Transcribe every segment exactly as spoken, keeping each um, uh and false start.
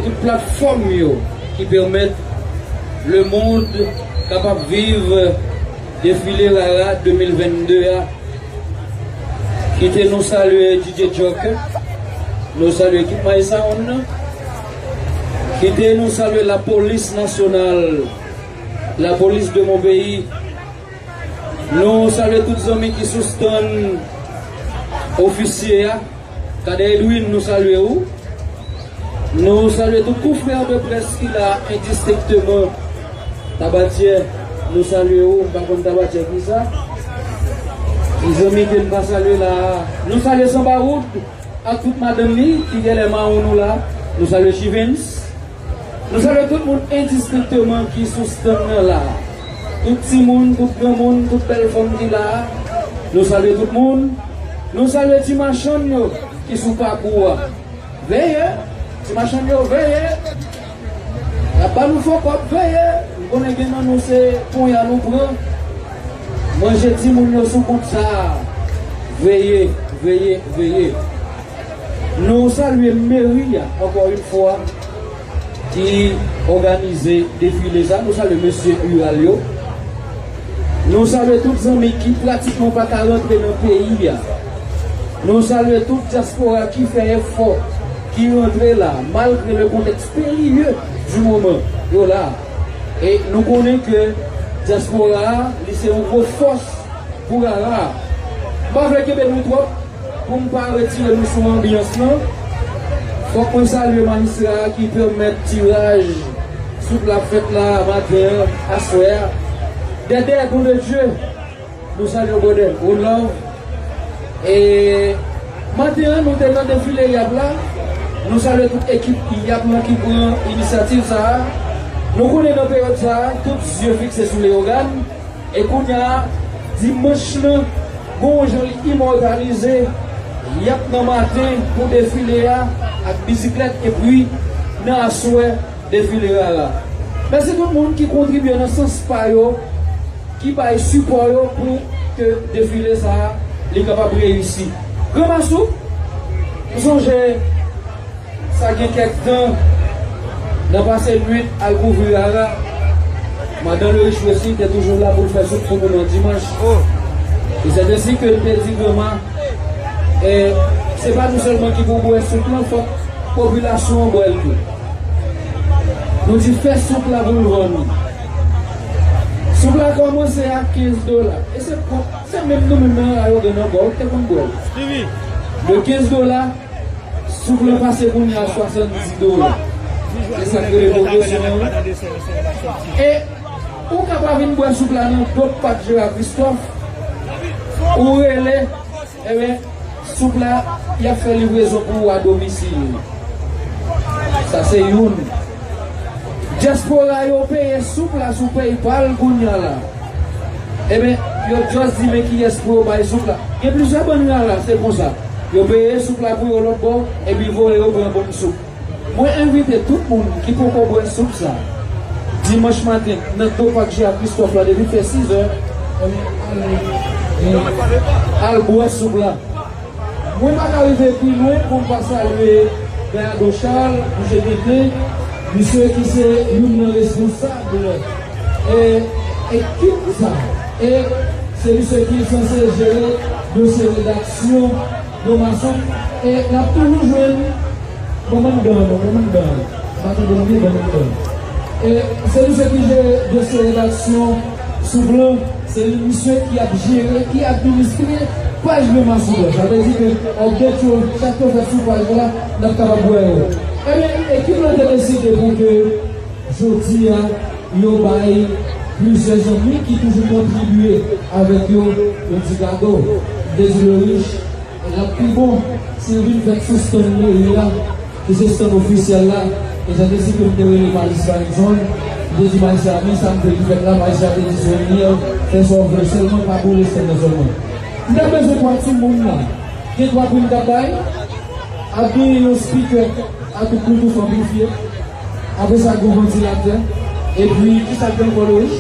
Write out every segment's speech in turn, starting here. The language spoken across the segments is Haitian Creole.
Tout platfòm yo ki pèmèt lemonn kapab viv defile Rara de mil vennde a. Kite nou salye D J Joker, nou salye ekip My Sound nan. Kite nou salye lapolis nasyonal, lapolis de mon peyi. Nou salye tout zanmi ki sou stand ofisye a. Kader Edwin, nou salye ou. Nou salye tout konfrè de près ki la endistenkteman. Tabatyè, nou salye ou. M pa konn Tabatyè ki sa. Ki zanmi ke n pa salye la a? Nou salye Sanbawood ak tout madanm li ki genlè mawon nou la. Nou salye Chivens. Nou salye tout moun endistenkteman ki sou stand nan la. Tout timoun, tout granmoun, tout bèl fanm ki la. Nou salye tout moun. Nou salye ti machann yo ki sou pakou a. Veye! Ti machann yo, veye! Y ap ba nou fo kòb, veye! M konnen gen nan nou se ponya nou pran. Manje timoun yo sou kont sa a. Veye, veye, veye. Nou salye meri a, ankò yon fwa, ki òganize defile sa. Nou salye mesye Ural yo. Nou salye tout zanmi ki pratikman pa ka rantre nan peyi a. Nou salye tout dyaspora ki fè efò, ki rantre la, malgre le contexte périlleux du moment, yo la. E nou konnen ke dyaspora a, li se yon gwo fòs pou Rara. M pa vle kenbe nou twòp, pou m pa retire nou sou anbyans lan, fòk mwen salye majistra a ki pèmèt tiraj soup la fèt la maten an, aswè a. Dèdè, don de Dye, nou salye w, brother. One love. E maten an, nou te nan defile Y A P la. Nou salye tout ekip Y A P lan ki pran inisyativ sa a. Nou konnen nan peryòd sa a, tout zye fikse sou Leyogàn. E kounye a, dimanch lan, gon jan li imòtalize, Y A P nan maten pou defile a ak bisiklèt, epi nan aswè, defile Rara. Mèsi tout moun ki kontribye nan sans pa yo, ki bay sipò yo pou ke defile sa a, li kapab reyisi. Granmasou, m sonje sa gen kèk tan, nan pase nwit al kouvri Rara, madan Lerich Wesley te toujou la pou l fè soup pou nou nan dimanch. E sèt ensi ke l te di Granma, e, se pa nou sèlman ki pou bwè soup lan, fòk popilasyon an bwè l tou. Nou di fè soup la pou l vann. Soup la kòmanse a kenz dola. E se, se menm nou menm nan Rara yo gen nan bò, ou te konn bwè l. De kenz dola, soup lan pase kounye a swasanndis dola. Se sa k rele pwogresyon an. E ou ka pa vin bwè soup la nan Dopak Jera Kristòf, ou rele, enben, soup la, y ap fè livrezon pou ou a domisil. Sa se youn. Dyaspora yo peye soup la sou PayPal kounye a la. Enben, yo just di men kiyès pou yo bay soup la. Gen plizyè bann Rara, se konsa. Yo peye soup la pou yo lòt bò, epi voye yo pran bann soup. Mwen envite tout moun ki poko bwè soup sa, dimanch maten, nan Dopak Jera Kristòf la, depi fè sizè, al bwè soup la. Mwen pa ka rive pi lwen pou m pa salye Gayado Charles, misye Tenten, misye ki se youn nan responsab, e, ekip sa. E se misye ki sanse jere dosye redaksyon Granmasou, e n ap toujou jwenn, bon, ban m dan non, ban m dan non. Pa tande m byen, ban m dan. E se misye ki jere dosye redaksyon soup lan, se li misye ki ap jere, ki administre paj Granmasou lan. Sa vle di ke update yo, chak yo fèt sou paj la, n ap kapab wè yo. Ebyen, ekip lan te deside pou ke jodi a, yo bay plizyè zanmi ki toujou kontribye avèk yo, yo ti kado. M te di Lerich, l ap pi bon si l vin fèt sou stand meri a, ki se stand ofisyèl la. E jan de si ke m te rele majistra Nixon, m te di majistra, men sa m vle ki fèt la, majistra te di Zoniel, fè sa w vle, sèlman pa boule stand nan sèlman. M ta bezwen twa timoun la, gen twa pri m t ap bay, ap gen yon speaker a tout kou tou fanm pifye. Apre sa, gon vantilatè. Epi, kisa k gen ankò, Loris?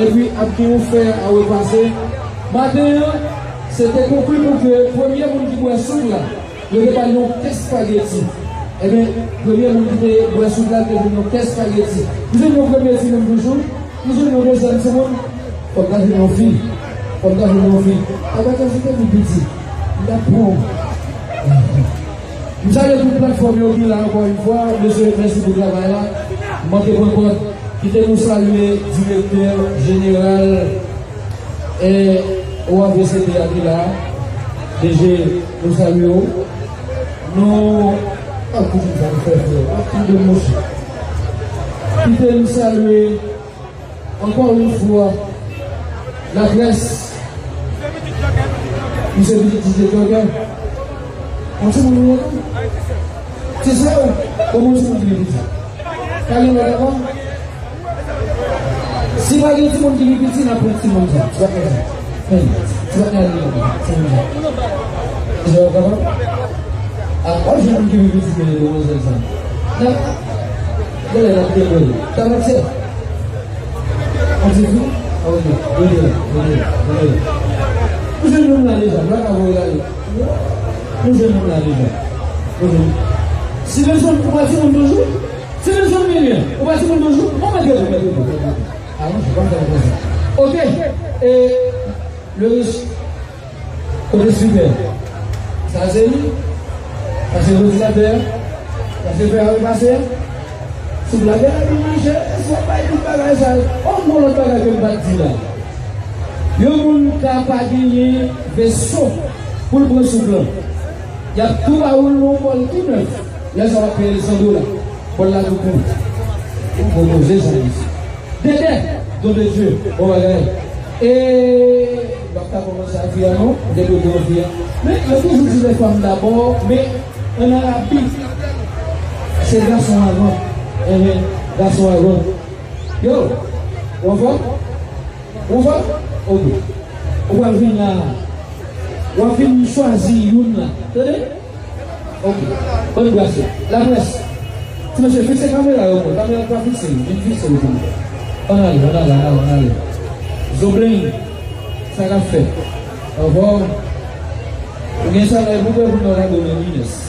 Epi, ap gen yon fè a repase. Maten an, se te konkli pou ke premye moun ki bwè soup la, yo te ba l yon kè espageti. Ebyen, premye moun ki te bwè soup la, te jwenn yon kè espageti. M jwenn yon premye timoun toujou, m jwenn yon dezyèm timoun. Fòk ta jwenn yon fi. Fòk ta jwenn yon fi. Apa kè fi te pi piti. M t ap pran w. M salye tout platfòm yo ki la ankò yon fwa. Mesye, mèsi pou travay la. M manke pran kòd. Kite nou salye direktè jeneral, e, O A V C T a ki la. D G, nou salye w. Nou, ah, kote sa nou fè, frè? Ah, tout de mouche. Kite nou salye ankò yon fwa laprès. Misye pitit D J Jogger. Yon timoun ou ye non? Se sa ou? Kòman yon timoun ki pi piti? Pa gen lòt ankò? Si pa gen timoun ki pi piti, n ap pran timoun sa. Ti pa gen sa. Men, ti pa gen timoun sa. Ti pa gen sa. Ti pa gen sa. A, w ap jwenn moun ki pi piti ke demwazèl sa. Nan, genlè n ap dekoule. Tabaksè. An ti fi? A, ok. Rete la, rete la, rete la. Ou jwenn moun la deja, m pa ka voye l ale. Ou jwenn moun la deja. Ou jwenn. Stevenson, ou pa timoun toujou? Stevenson Milien, ou pa timoun toujou? Bon, mèt repo, mèt repo, mèt repo. A non, se pa fè konsa. Ok, e, le rich, kote sipè? Sa se li? Sa se ventilatè? Sa se fè a repase? Sou blagè la, pi manje, e sa bay tout bagay sa. On gwo lòt bagay ke m pa t di la. Yon moun ka pa genyen veso pou l pran soup lan. Y ap tou ba ou l nan yon bòl tou nèf. Lè sa w ap peye l san dola. Bòl la tou kou. Ou bon koze sa, mesye. Dede, don de Dieu, bon bagay. E, m p ap ka kòmanse ak fi a non, m te dwe pran fi a. Men, yo toujou di les femmes d'abord, men, an Arabi, se gason avan. Enhen, gason avan. Yo, w anfòm? Ou fò? Ok. Ou pral vin la. W ap vin chwazi youn la. Tande? Ok. Ban m brase. Laprès. Ti mesye, fikse kamera yo, mwen. Kamera pa fikse. Vin fikse yo pou mwen. Ann ale, ann ale, ann ale, ann ale. Zoblin, sa k ap fèt? Anfòm? Ou gen salè pou pè pou nou la donnen Ines.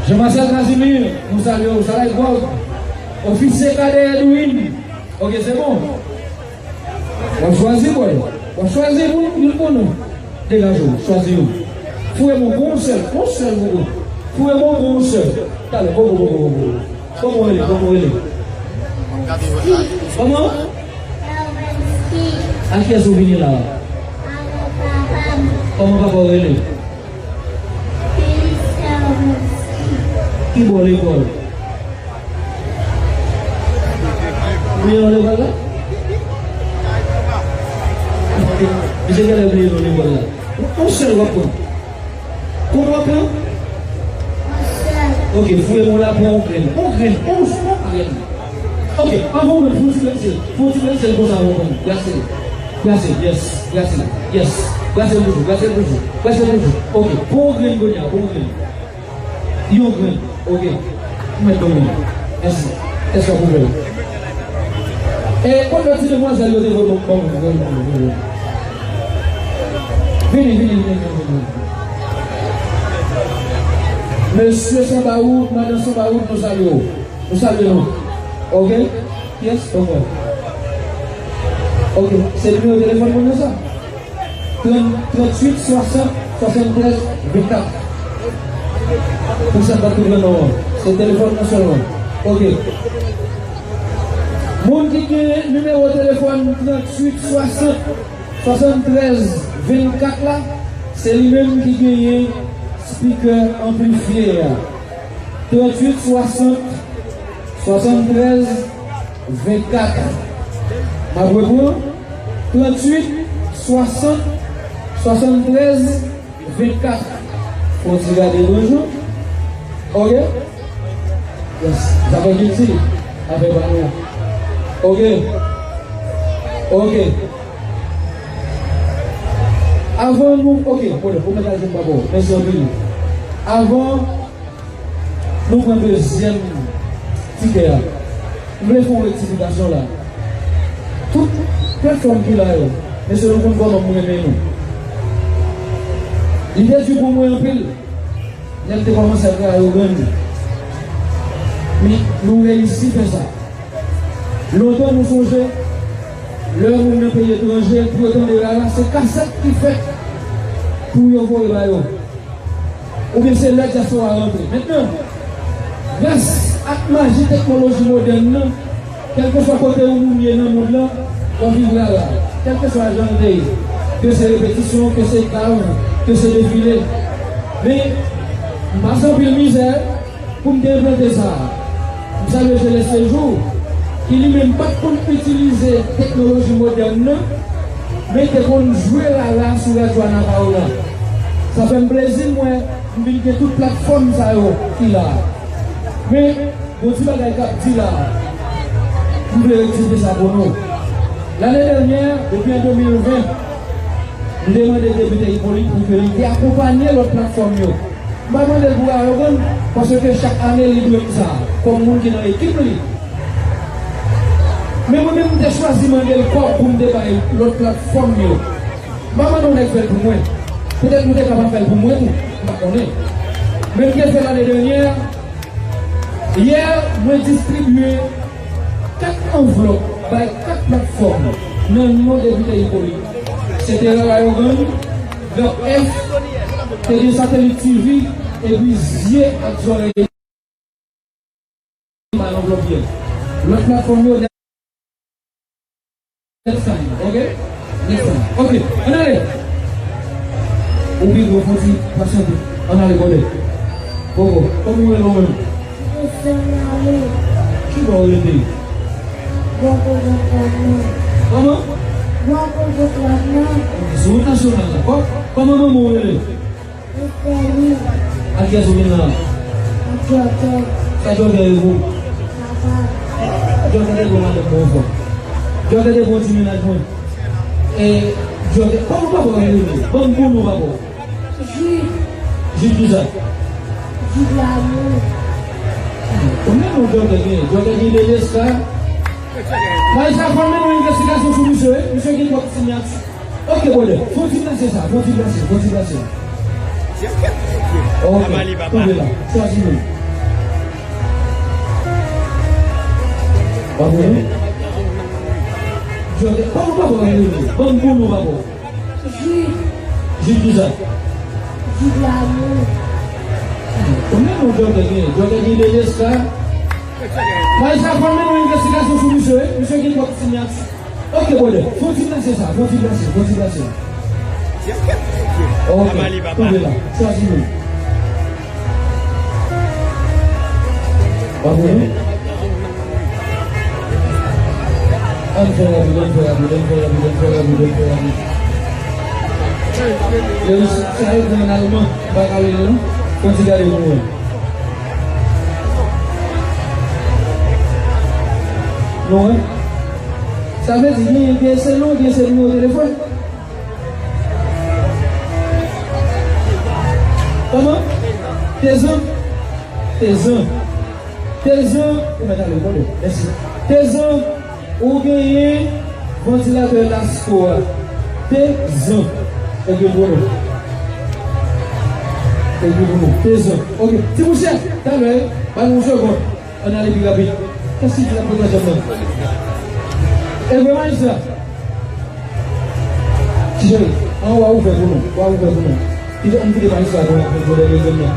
Jean Marcel Casimir, nou salye w. Salè Gwòg. Ofisye Kadè Edwin. Ok, se bon. W ap chwazi, bòy. W ap chwazi pou youn pou nou. Degaje w, chwazi youn. Foure m yon sèl, yon sèl pou ou. Foure m yon sèl. Talè, poko, poko, poko. Kòman w rele? Kòman w rele? Kòman? A kiyès ou vini la a? Kòman papa w rele? Ki bò lekòl? Bliye non lekòl la? Misye genlè bliye non lekòl la. Yon sèl w ap pran. Konbyen w ap pran? Ok, foure m yon la, pran yon grenn. Yon grenn, yon, yon grenn. Ok, anvan w pran, fè yon ti brase. Fè yon ti brase konsa, anvan w pran. Brase. Brase, yes. Brase, yes. Brase l toujou, brase l toujou. Brase l toujou. Ok, pran yon grenn kounye a, pran yon grenn. Yon grenn. Ok. Ou mèt dòmi. Mèsi. Èske w ap ouvè l? E, kot lòt ti demwazèl yo te voye ban mwen? Vini, vini, vini, vini, vini. Mesye Sanbawout, madan Sanbawout, nou salye w. Nou salye nou. Ok? Kiyès? Ok. Ok. Se nimewo telefòn mwen nan sa? Trant, tranntuit, swasant, swasanntrèz, vennkat. Pou sa pa tou pran non an. Se telefòn nan sèlman. Ok. Moun ki gen nimewo telefòn tranntuit, swasant, swasanntrèz, vennkat la, se li menm ki genyen speaker anplifye a. Tranntuit, swasant, swasanntrèz, vennkat. M ap reprann. Tranntuit, swasant, swasanntrèz, vennkat. Fò w ti gade toujou. Ok? Yes. Zafè kilti. Afè pa nou. Ok. Ok. Avan nou, ok, bon, ou mèt al jwenn papa w. Mèsi anpil. Avan nou pran dezyèm tikè a, m vle fè yon rektifikasyon la. Tout platfòm ki la yo, mesye, nou konn kòman m renmen nou. Li te di pou mwen anpil, lè m te kòmanse ap travay Ogrann. Men nou reyisi fè sa. Lontan nou sonje, lè moun nan peyi etranje, pou yo tande Rara, se kasèt ki fèt pou yo voye ba yo. Oubyen se lè dyaspora rantre. Mentnan, gras ak maji teknoloji modèn nan, kèlkeswa kote yon moun ye nan mond lan, w ap viv Rara. Kèlkeswa jan l te ye, ke se repetisyon, ke se kav, ke se defile. Men, m pase anpil mizè, pou m te enplante sa a. M salye Jeles Sejou, ki li menm pa t konn itilize teknoloji modèn nan, men te konn jwe Rara sou radyo Anapawona. Sa fè m plezi m wè m vin gen tout platfòm sa yo ki la a. Men, gon ti bagay k ap di la a. M vle rektifye sa pou nou. Lane dènyè, depi an de mil ven, m te mande depite Hyppolite pou ke li te akonpanye lòt platfòm yo. M pa mande l pou arogan, paske chak ane li dwe m sa, kòm moun ki nan ekip li. Men mwen menm, m te chwazi mande l kòb pou m te bay lòt platfòm yo. M pa mande yon nèg fè l pou mwen. Petèt nou te kapab fè l pou mwen tou, m pa konnen. Men m te fè lane dènyè, yè, mwen distribye kat anvlòp bay kat platfòm nan non depite Hyppolite. Se te Rara Yogann, Gap F, te gen Satelit T V, epi Zye ak Zòrèy bay anvlòp yè. Lòt platfòm yo, next time, ok? Next time. Ok, ann ale. Ou pi gwo, fò ti pasyante. Ann ale, brother. Kòman w rele w menm? Christian Marie. Ki bò w rete? Bò kote w nan. Kòman? Bò kote w nan. Ok, se wout nasyonal la. Kò-, kòman manman w rele? Estèli. Ak kiyès ou vin la? Ak Jòkè. Sa Jòkè ye pou? Papa. Jòkè te bon madanm mwen fò. Jòkè te bon ti mennaj mwen. E Jòkè, kòman papa w rele? Ban m bon non papa w. Jid. Jid kisa? Jid Lamou. Konbyen non Jòkè gen? Jòkè gen Delesca. Mayisya, fò n mennen yon envestigasyon sou misye, wi. Misye gen twòp siyati. Ok, brother. Fò n ti plase sa, fò n ti plase, fò n ti plase. Ok, kanpe la. Chwazi nou. Papa w? Jòkè, kòman papa w rele? Ban m bon non papa w. Jid. Jid kisa? Jid Lamou. Konbyen non Jòkè gen? Jòkè gen Delesca. Mayisya, fò n mennen yon envestigasyon sou misye, wi. Misye gen twòp siyati. Ok, brother. Fò n ti plase sa, fò n ti plase, fò n ti plase. Ok, kanpe la. Chwazi nou. Papa w? Ann fè rapid, ann fè rapid, ann fè rapid, ann fè rapid, ann fè rapid. Yo, sa yo gen an alman, m pa ka li l non. Fò n ti gade pou mwen. Nou wè? Sa vle di, gen, gen se non, gen se nimewo telefòn. Kòman? Tezan? Tezan. Tezan, ou mèt ale, ou konnen. Mèsi. Tezan, ou genyen vantilatè Lasco a. Tezan. Egri pou nou. Egri pou nou. Tezan. Ok. Ti mouche, talè, ba nou yon segond. Ann ale pi rapid. Kès ki di l ap pran janm nan? E vre, majistra? Ti cheri, an w a ouvè pou nou. W a ouvè pou nou. Kite, ann kite majistra pou l ap pran dènye janm nan.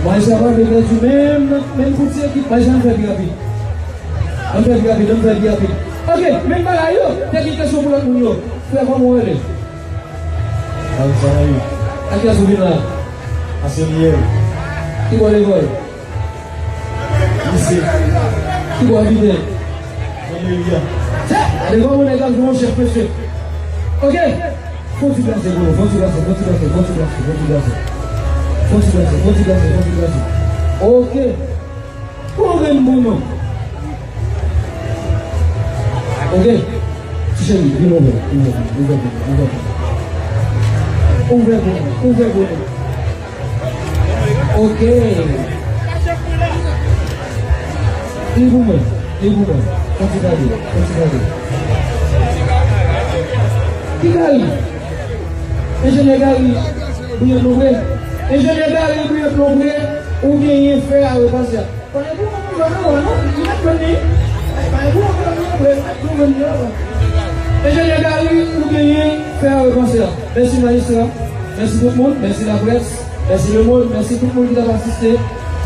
Majistra pa vle pèdi menm, menm pou ti ekip. Majistra, ann fè pi rapid. Ann fè pi rapid, ann fè pi rapid. Ok, menm bagay yo. Te gen kesyon pou lòt moun yo. Frè, kòman w rele? Alexandre. Ak kiyès ou vin la? Aselyè. Ki bò lekòl? Lise. Ki bò w abite? Nan meri a. Tè! Gade kòman nèg la jwe yon chèf, mesye. Ok. Fò n ti plase pou nou, fò n ti plase, fò n ti plase, fò n ti plase, fò n ti plase. Fò n ti plase, fò n ti plase, fò n ti plase. Ok. Ou gen bon non. Ok. Ti cheri, vin ouvè, ouvè, ouvè, ouvè, ouvè. Ouvè pou nou, ouvè pou nou. Ok. Li pou mwen, li pou mwen. Fò n ti gade, fò n ti gade. Ki Gary? Enjenyè Gary Brian Lombre. Enjenyè Gary Brian Lombre, ou genyen fè a repase a. Enjenyè Gary, ou genyen fè revanse a. Mèsi majistra, mèsi tout moun, mèsi laprès, mèsi lemonn, mèsi tout moun ki t ap asiste.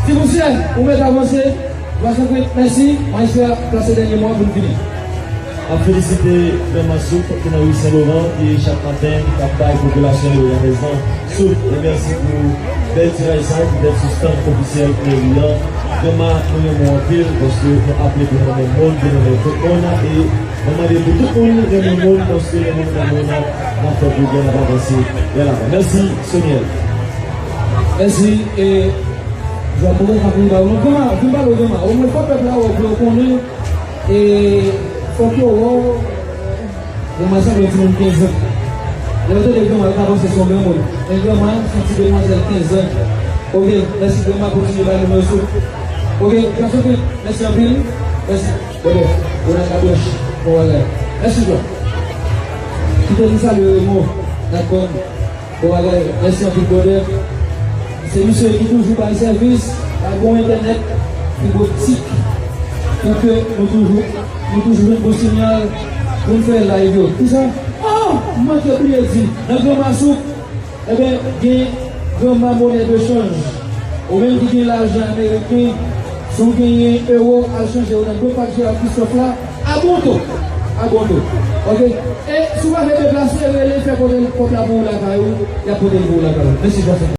Ti Pousyè, ou mèt avanse. Twa san trant, mèsi. Majistra, plase dènye mo a pou n fini. M ap felisite Granma Soup ki nan ri Sen Loran, ki chak maten k ap bay popilasyon li oryanmèz lan soup. E mèsi pou bèl tiraj sa, pou bèl sou stand ofisyèl meri an. Granma, nou renmen w anpil, paske nou aple pou nou renmen moun, pou nou renmen tout moun, e nou mande pou tout moun renmen moun, paske lè moun renmen moun, n ap fè pwogrè, n ap avanse vè lavan. Mèsi, Sonyèl. Mèsi, e, Jwa poko ka vin ba ou non. Granma, vin pale w, Granma. Omwen fò pèp la wè w, pou yo konnen. E fòk yo wè w. Granma sanble yon timoun kenz an. Lè yo tande Granma, yo ka panse se yon granmoun. Men Granma se yon ti demwazèl kenz an. Oke, mèsi Granma, kontinye bay nou yon soup. Oke, Jean Sofie, mèsi anpil. Mèsi. Bebe, ou nan kabwèch. Bon bagay. Mèsi, Jean. Kite nou salye Remo. Dakò. Bon bagay, mèsi anpil, brother. Se misye ki toujou bay sèvis, bay bon entènèt, fiboptik, pou ke nou toujou, nou toujou jwenn bon sinyal pou n fè live yo. Kisa? Oh! M manke bliye di, nan Granma Soup, eben, gen Granma Monnaie de Change. Ou menm ki gen lajan ameriken, si w genyen ewo, al chanje yo nan Gwo Pak Jeran Christophe la, a bonto. A bonto. Oke? E si w pa vle deplase, rele, fè pote kòb la pou ou lakay ou, y ap pote l pou ou lakay ou. Mèsi, Jwa Sofie.